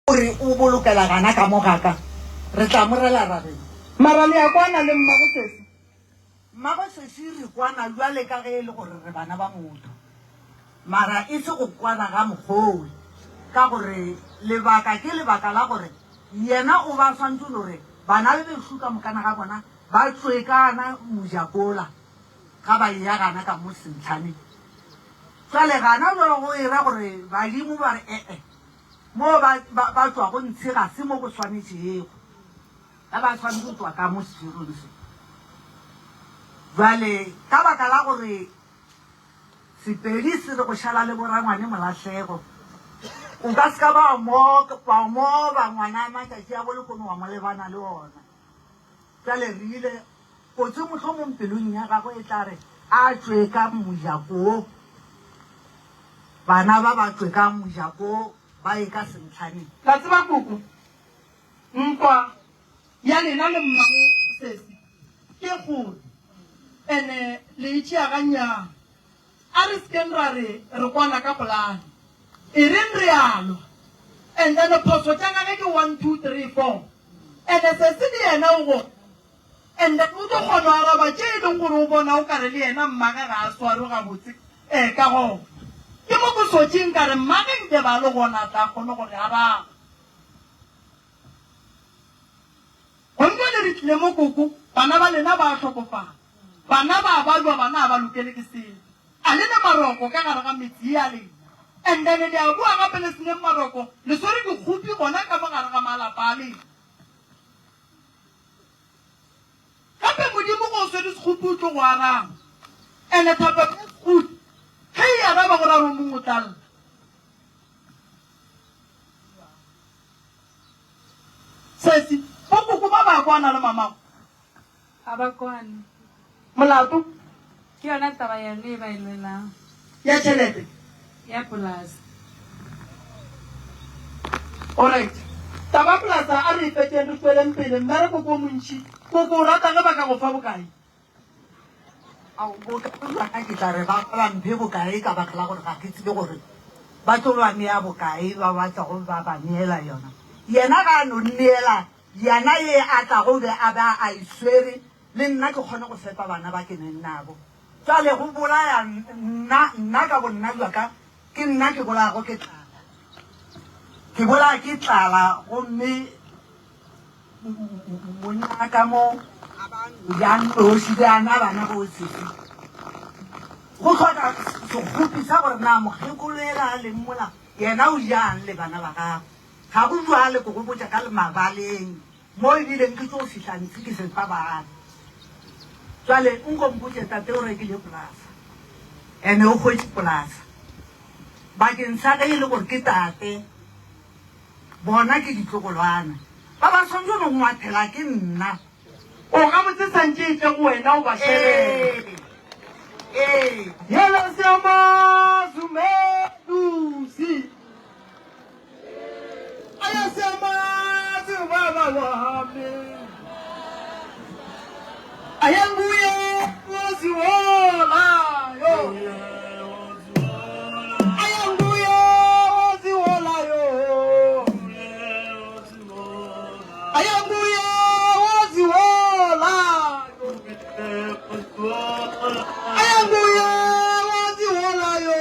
O re o bolokela gana ka mo ga ka, re tla mo rela ra reng? Mara le a kwana le mmago sesi? Mmago sesi re kwana bjale ka ge e le gore re bana ba motho. Mara e se go kwana ga mokgowe, ka gore lebaka ke lebaka la gore yena o ba swantše no re bana le bešo ka mokana ga bona ba tšwe kana mojakola ga ba eya gana ka mo sentlhaneng. Jwale gana jwale go era gore badimo ba re e-e. Mo ba, ba, ba tšwago ntshe ga se mo go swanetšego. Ba ba swanetše go tšwa ka mo seferong se. Bjale, ka baka la gore Sepedi se re go šala le borangwane Molahlego, o ka se ka ba mo, wa moba ngwana matšatši a bo lehono wa mo lebana le ona. Bjale re ile, kotsi mohlomong pelong ya gagwe e tla re a tšwe ka mojako wo. Bana ba ba tšwe ka mojako ba ye ka sentlhaneng. La tseba koko, ntwa ya lena le mmago sesi ke kgolo ene le e tšea gannyane. A re sekeng ra re re kwana ka polane. E reng re a lwa and then phoso tša gage ke one, two, three, four ene sesi le yena o gona. And then o tlo kgona go araba tše e leng gore o bona o kare le yena mmage ga a swarwe gabotse eh ka gona. Ke mo ke sotšeng ka re mmage nke ba le gona a tla kgone go re araba. Gone bjale re tlile mo koko, bana ba lena ba a hlokofala, bana ba a babja, bana ga ba lokele ke selo. A le ne maroko ka gare ga metse ye ya lena? And then le a boa gape le se neng maroko, le swere dikgopi gona ka mo gare ga malapa a lena. Gape Modimo ge o swere sekgopi o tlo go araba. Ene thapelo ya sekgopi ge e araba go ra gore o mongwe o tla lla. Sesi, bo koko ba ba kwana le mamago? Ga ba kwane. Molato? Ke yona taba yane e ba e lwelang. Ya tšhelete? Ya polasa. Alright. Taba ya polasa a re e fetšeng re tšweleng pele. Mmereko ke o montši. Koko o rata ge ba ka go fa bokae? Ao, bokae bjona ke tla re ba ba mphe bokae ka baka la gore ga ke tsebe gore ba tlo ba nea bokae ba ba tlago ba ba neela yona. Yena ga a no nneela yena ye a tlago be a ba a e swere le nna ke kgone go fepa bana ba ke neng nabo. Bjale go bolaya nna, nna ka bonna bja ka, ke nna ke bolayago ke tlala. Ke bolaya ke tlala gomme monna ka mo ja nnoši be a na bana bo sesi. Go hloka sekgopi sa gore na mokgekolo ela a leng mola yena o jang le bana ba gagwe. Ga go bjale ke go botša ka mabaleng. Mo e bileng ke tlo fihla ntshe ke fepa bana. Jwale nko mpotše tate o rekile polasa ene o hwetše polasa bakeng sa ge e le gore ke tate bona ke ditlogolwana ba ba swanetše go ngwathela ke nna. O gabotse santše e tle go wena o ba shebele. Ee, ee. Yela seamazu melusi. Ayasemazi ubaba wami ayenguye oziwolayo ayenguye oziwolayo ayenguye oziwolayo Ayanguye oziwolayo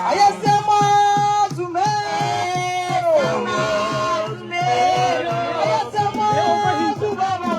Ayasema zumero Ayasema zubaba.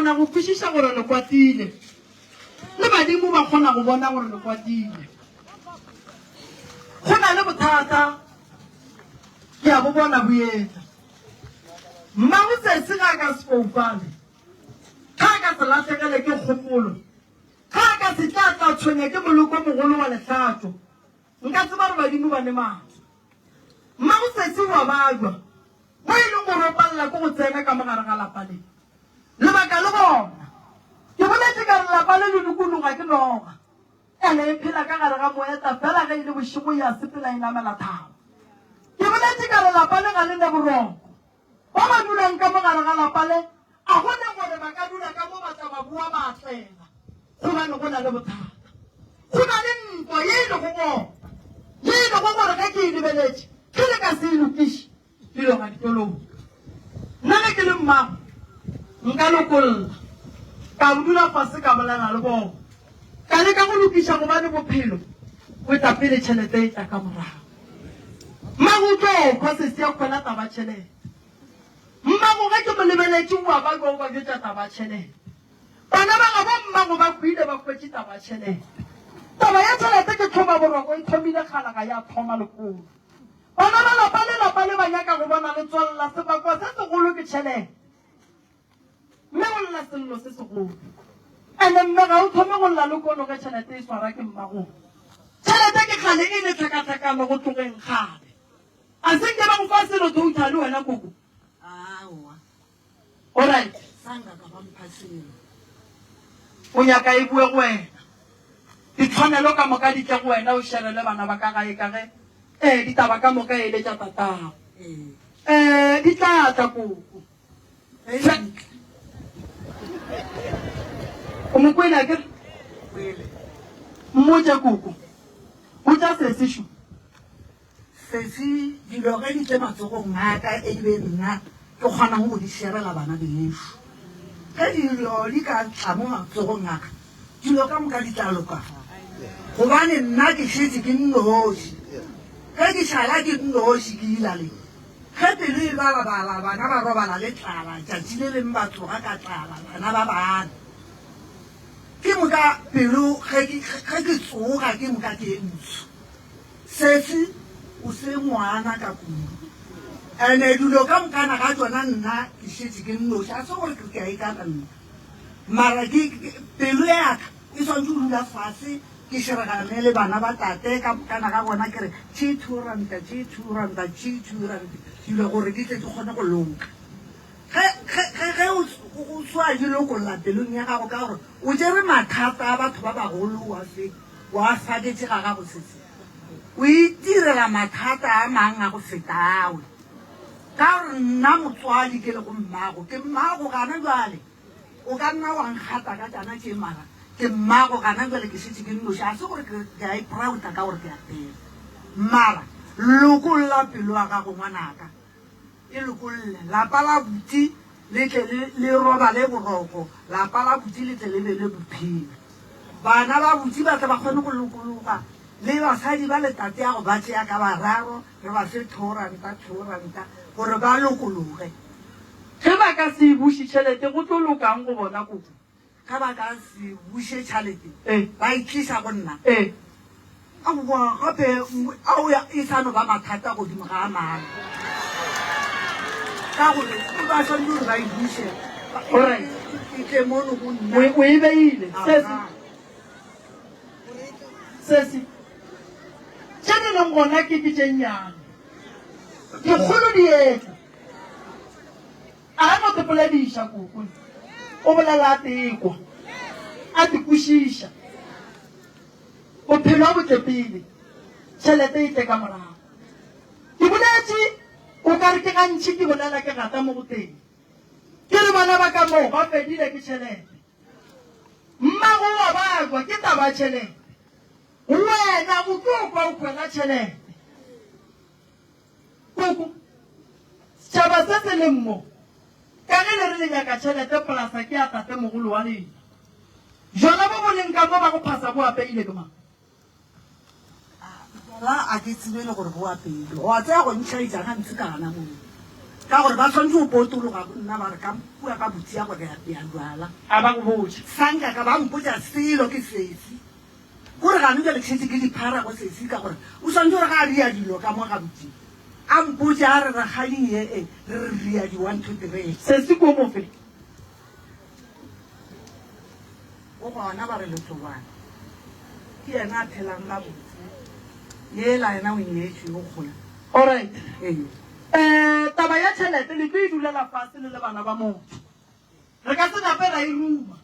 kgona go kwešiša gore le kwatile. Le badimo ba kgona go bona gore le kwatile. Go na le bothata, ke a bo bona bo etla. Mmago Sesi ga a ka se foufale, ga a ka se lahlegele ke kgopolo, ga a ka se tla tla tshwenya ke moloko mogolo wa lehlatšo. Nka tseba gore badimo ba ne maatla. Mmago Sesi o a babja, mo e leng gore o palela ke go tsena ka mo gare ga lapa le. Lebaka le gona, ke boletše ka re lapa le le dikologa ke noga. Ene e phela ka gare ga moeta fela ge e le bošego e a sepela e namela thaba. Ke boletše ka re lapa le ga le ne boroko. Ba ba dulang ka mo gare ga lapa le a go ne gore ba ka dula ka mo ba tla ba boa ba atlela gobane go na le bothata. Go na le ntwa ye e lego gona ye e lego gore ge ke e lebeletše ge le ka se e lokiše dilo ga di tlo loka. Nna ge ke le mmago nka lokolla ka dula fase ka bolela le bona ka leka go lokiša gobane bophelo bo tla pele tšhelete e tla ka morago. Mmago o tlo hwa sesi a kgwela taba tšhelete. Mmago ge ke mo lebeletše o a babja o babjetša taba tšhelete. Bana ba gabo mmago ba hwile ba hwetše taba tšhelete. Taba ya tšhelete ke tlhoba boroko e thomile kgale ga ya thoma lehono. Bana ba lapa le lapa le ba nyaka go bona le tswelela sebakwa se segolo ke tšhelete. Mme o lla sello se segolo. Ene mme ga o thome go lla lekono ge tšhelete e swara ke mmago. Tšhelete ke kgale e le tlhakatlhakano go tlogeng kgale. A se nke ba go fa selo totally wena koko? Aowa. Alright. Sa nka ka ba mpha selo. O nyaka e boe go wena. Ditshwanelo ka moka di tle go wena o šerele bana ba ka gae ka ge ee ditaba ka moka e le tša tatago. Ee. Ee di tla tla koko. O mo kwele akere? Mmotše koko. Botša sesi šo. Sesi, dilo ge di tle matsogong a ka e be nna ke kgonang go di šerela bana bešo. Ge dilo di ka tla mo matsogong a ka, dilo ka moka di tla loka. Gobane nna ke šetše ke nnoši. Ge ke šala ke nnoši ke ila le Ge pelo e balabala, bana ba robala le tlala, tšatši le leng ba tsoga ka tlala, bana ba bane. Ke moka pelo ge ke, ge ke tsoga ke moka ke e ntsho. Sesi, o se ngwana ka kudu. Ene dilo ka mokana ga tšona nna ke šetše ke nnoši, a se gore ke a ikana nna. Mara ke, ke, pelo ya ka e swanetše go dula fase Ke šeregane le bana ba tate ka mokana ga bona, ke re, Tše thuranta, tše thuranta, tše thuranta, dilo gore di tle di kgone go loka. Ge, ge, ge, ge o, o swa di lokolla pelong ya gago ka gore o tšere mathata a batho ba bagolo wa fe, wa faketše ga gago sese, o itirela mathata a mang a go feta awe. Ka gore nna motswadi ke lego mmago, ke mmago gana bjale. O ka nna wa nkgata ka tšana tše mara ke mmago gana bjale ke šetše ke nnoši a se gore ke a iprouta ka gore ke a pela mara lokolla pelo ya gago ngwanaka e lokolle lapa la buti le tle le robale boroko lapa la buti le tle le be le bophelo bana ba buti ba tle ba kgone go lokologa le basadi ba le tate ya go ba tšea ka bararo re ba fe thoranta thoranta gore ba lokologe. Ge ba ka se e buše tšhelete go tlo lokang go bona koko? Ge ba ka se buše tšhalete Ee. ba e tliša go nna? Ee. Aowa, gape ao e sa no ba mathata godimo ga a mangwe. Ka gore ba swanetše gore ba e buše Alright. e tle mono go nna. O e beile. Sesi. Sesi. Tše di leng gona ke ke tše nnyane. Dikgolo di etla. A re no te polediša koko. O bolela a tekwa. A te kwešiša. Bophelo a bo tle pele. Tšhelete e tle ka morago. Ke boletše o ka re ke gantši ke bolela ke gata mo go teng. Ke re bana ba ka moo ba fedile ke tšhelete. Mmago wa bakwa ke taba ya tšhelete. Wena o tlo kwa o hwela tšhelete. Koko, setšhaba se se leng mo, ka ge le re le nyaka tšhelete, polasa ke ya tatemogolo wa lena. Bjona bo bo leng ka mo ba go phasa bo apeile ke mang? Bjala a ke tsebe le gore bo apeile. Wa tseba go ntlhaetša gantsi ka gana moo. Ka gore ba swanetše go potologa go nna ba re ka kua ka botšea gore re apea bjala. A ba go botša. Sa nka ka ba mpotša selo ke sesi. Ko re gane bjale ke šetše ke di phara go sesi ka gore o swanetše gore ga a ria dilo ka mo gabotse a mpotše a re rakgadi ye e re re ria di one two three. Sesi ko mofe? O gona ba re Letsobane ke yena a phelang gabotse yela yena o nyetšwe o kgole. Alright. Ee. Eh, taba ya tšhelete le tlo e dulela fase le le bana ba motho. Re ka se nape ra e ruma.